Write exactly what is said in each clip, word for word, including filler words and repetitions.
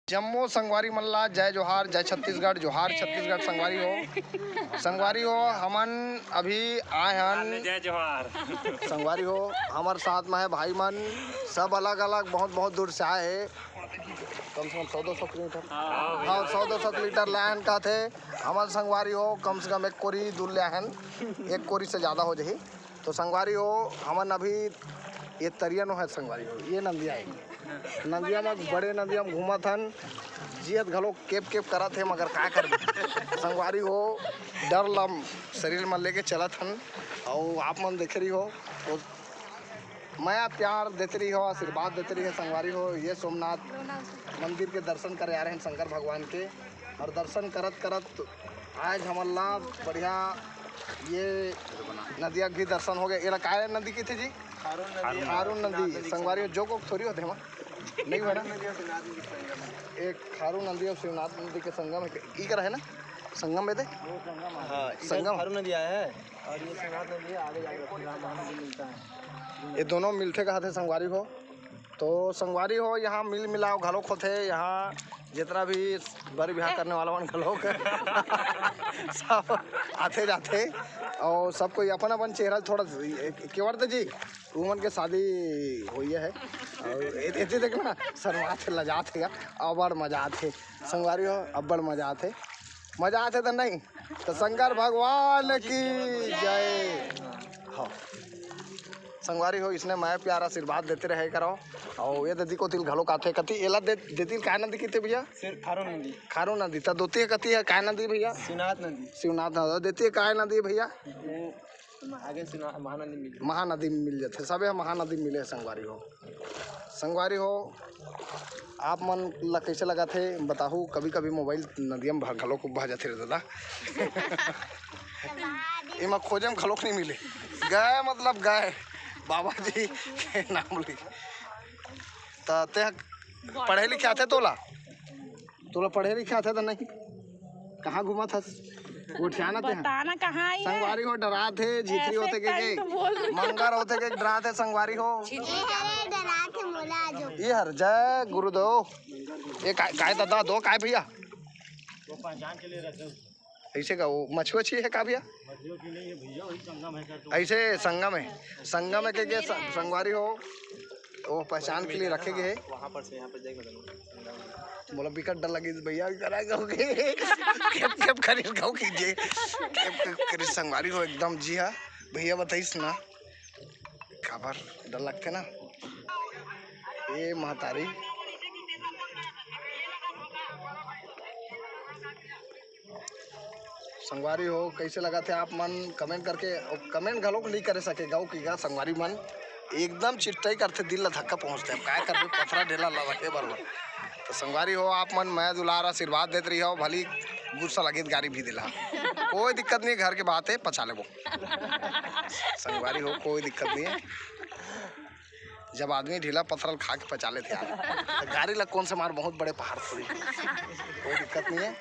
जम्मो संगवारी मन ला जय जोहार, जय छत्तीसगढ़, जोहार छत्तीसगढ़। संगवारी हो, संगवारी हो, हमन अभी आए हन। जय जोहार। संगवारी हो, हमर साथ में है भाई मन, सब अलग अलग, बहुत बहुत दूर से आए हैं। कम से कम सौ दो सौ किलोमीटर। हाँ, सौ दो सौ किलोमीटर लाए हन कहते। हमर संगवारी हो, कम से कम एक कोरी दूर ले आए हन, एक कोरी से ज्यादा हो जाही। तो संगवारी हो, हमन अभी ये तरिया नो है संगवारी हो, ये नंदिया है। नंदिया में, बड़े नंदिया में घूमत हन, जियत घलो केप केप करत हे, मगर का करबे संगवारी हो, डर लम शरीर में लेके चलत हन। और आप मन देखे रही हो तो मया प्यार देते रही हो, आशीर्वाद देते रही हो संगवारी हो। ये सोमनाथ मंदिर के दर्शन करे आ रहे हैं शंकर भगवान के, और दर्शन करत करत आज हमन ला बढ़िया ये नदिया के भी दर्शन हो गया। एला काय नदी कथे जी? खारून नदी। खारून नदी। संगवारी हो, जोक थोड़ी होथे मा, नहीं हो ना? एक खारून नदी और शिवनाथ नदी के संगम है, ई कर है ना, संगम है दे। हाँ, इधर संगम। खारून नदी आया है और ये शिवनाथ नदी है, आगे जाके राम महानदी मिलता है। ये दोनों मिलते कहा थे संगवारी हो। तो संगवारी हो, यहाँ मिल मिलाव घलोक होथे। यहाँ जितना भी बर बिहाव करने वाला मन घलोक सब आथे जाथे, और सब कोई अपन अपन चेहरा थोड़ा केवरते जी, उमन के शादी होइए है। और ए-, एती देखना, शर्मात हे, लजात हे, अबड़ मजा आथे संगवारी हो, अबड़ मजा आथे। मजा आथे तो नहीं तो शंकर भगवान की जय। हाँ संगवारी हो, इसने मया प्यार आशीर्वाद देते रहे करो। और ये ददी को तिल घलो काथे कती एला दे, देतिल काय नदी किथे भैया? सिर खारो नदी। खारो नदी। तो दोती है कती है काय नदी भैया? शिवनाथ नदी। शिवनाथ नदी। देती है काय नदी भैया? वो आगे शिवना-, महानदी मिल जाती। महानदी में मिल जाते, सबे महानदी मिले संगवारी हो। संगवारी हो, आप मन ला कैसे लगत हे बताहू। कभी कभी मोबाइल नदिया में भा-, घलोक बह जाते रे दादा। एमा खोजे में घलोक नहीं मिले, गए मतलब गए बाबा जी के नाम ले। त ते ह पढ़े लिखे आथे तोला? तोला पढ़े लिखे आथे त नहीं? कहाँ घूमत हस? गोठियाना ते ह। बता ना कहाँ आई है? संगवारी हो डरात हे, झिथरी ऐसे होथे के, के? तो बोल। मंगर होथे के डरात हे संगवारी हो। ये हरे डरात हे मोला जो। ये हर जय गुरुदेव। ये काय, काय दादा दो काय भैया? वो पहचान के लिए रखे उसको। ऐसे का वो मछुआ छी है का भैया? मछुआ की नहीं है भैया, वही संगम है क्या तो? ऐसे संगम है, संगम है के, के स-, संगवारी हो। वो पहचान के लिए रखे गए हैं। वहाँ पर से यहाँ पर जाएगा संगम। मोला बिकट डर लगी भैया, करा गऊ के। खेप, खेप करी गऊ की जे। खेप, खेप करी संगवारी हो एकदम जी हाँ। भैया बताइस ना। काबर डर लगथे ना। ए महतारी। संगवारी हो, कैसे लगत हे आप मन? कमेंट करके, अउ कमेंट घलोक नहीं करे सके गऊ की गा संगवारी मन। एकदम चिट्टाई करथे, दिल ला धक्का पहुँचथे। अब काय करबे, पथरा ढेला ला रखे बरोबर। तो संगवारी हो, आप मन मया दुलार आशीर्वाद देत रही हो, भली गुस्सा लगे त गारी भी दिला, कोई दिक्कत नहीं, घर के बात है, पचा लेबो। संगवारी हो, कोई दिक्कत नहीं है। जब आदमी ढीला पथरल खा के पचा लेथे यार, तो गारी ला कौन से मार, बहुत बड़े पहाड़ थोड़ी। कोई दिक्कत नहीं है।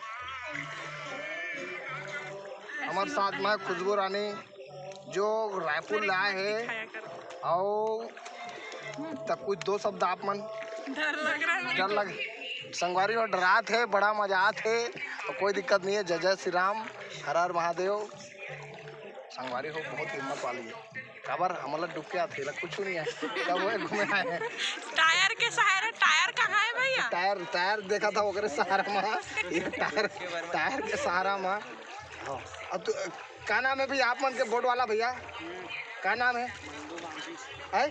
हमारे साथ में खुशबू रानी, जो रायपुर ले आए हैं, और तब कुछ दो शब्द आप मन। डर लग रहा है मेरे डर को। लग, संगवारी हो डरात है, बड़ा मजा आत है, तो कोई दिक्कत नहीं है। जय जय श्री राम, हर हर महादेव। संगवारी हो बहुत हिम्मत वाली है। काबर हमला डुब के आथे ला कुछ नहीं है। तब वो घूमे आए हैं। टायर के सहारे, टायर कहाँ है भैया? टायर, टायर देखा था ओकरे सहारा मा। ये टायर, टायर के सहारा मा। हाँ। अब तो का नाम है भैया आप मन के बोट वाला भैया? का नाम है? है?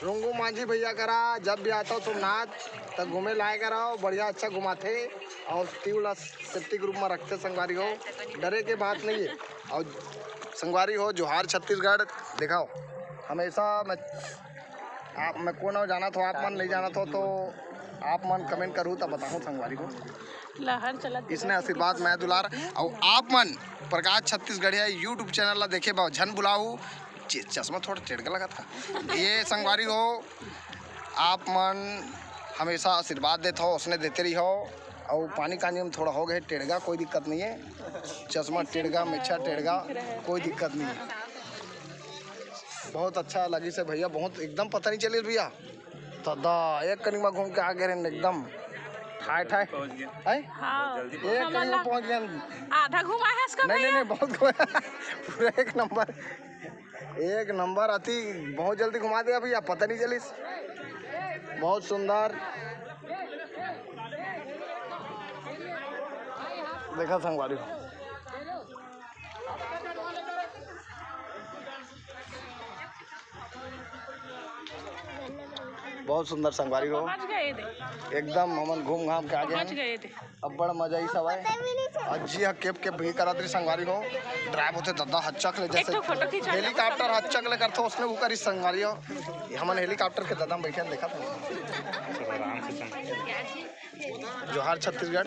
रुंगू मांझी भैया करा जब भी आता हो सोमनाथ तो घूमे लाए करा हो, बढ़िया अच्छा घुमाथे और शिव ला सेफ्टी ग्रुप में रखते संगवारी हो, डरे के बात नहीं है। और संगवारी हो, जोहार छत्तीसगढ़। देखाओ, हमेशा मैं, आप, मैं कौन हो, जानत हो आप मन, नहीं जानत हो तो आप मन कमेंट करू, तब बताऊँ संगवारी हो। लहर चलत इसने आशीर्वाद, मैं दुलार, और आप मन प्रकाश छत्तीसगढ़िया YouTube चैनल ला देखे बा, झन बुलाऊ, चे-, चश्मा थोड़ा टेढ़ का लगा था। ये संगवारी हो, आप मन हमेशा आशीर्वाद देत हो, उसने देते रही हो। और पानी कानी में थोड़ा हो गए टेढ़गा, कोई दिक्कत नहीं है। चश्मा टेढ़गा, मेछा टेढ़गा, कोई दिक्कत नहीं है। बहुत अच्छा लगी से भैया, बहुत एकदम पता नहीं चलिस भैया। तो दा एक कनी में घूम के आ गए रहन एकदम। ठाय ठाय। पहुंच गए। हैं? हाँ। एक कहीं पहुंच गए। आधा घुमा है इसका नहीं, नहीं, भैया। नहीं, बहुत घुमा। पूरा एक नंबर, एक नंबर। अति बहुत जल्दी घुमा दिया भैया, पता नहीं चलिस। बहुत सुंदर। देखा संगवारी हो, बहुत सुंदर संगवारी हो। पहुंच गए दे। एकदम हमन घूम घाम के आ गए पहुंच हैं। गए दे। अब्बड़ मजा ही सब है। अज्जी ह केप केप भी करत रही संगवारी हो। ड्राइव होते दद्दा हच्चक ले, जैसे एक ठो फोटो खींचा ले। हेलीकॉप्टर हच्चक ले करथो, उसने वो करी संगवारी हो। हमन हेलीकॉप्टर के दद्दा में बैठे हैं, देखा था। जोहार छत्तीसगढ़।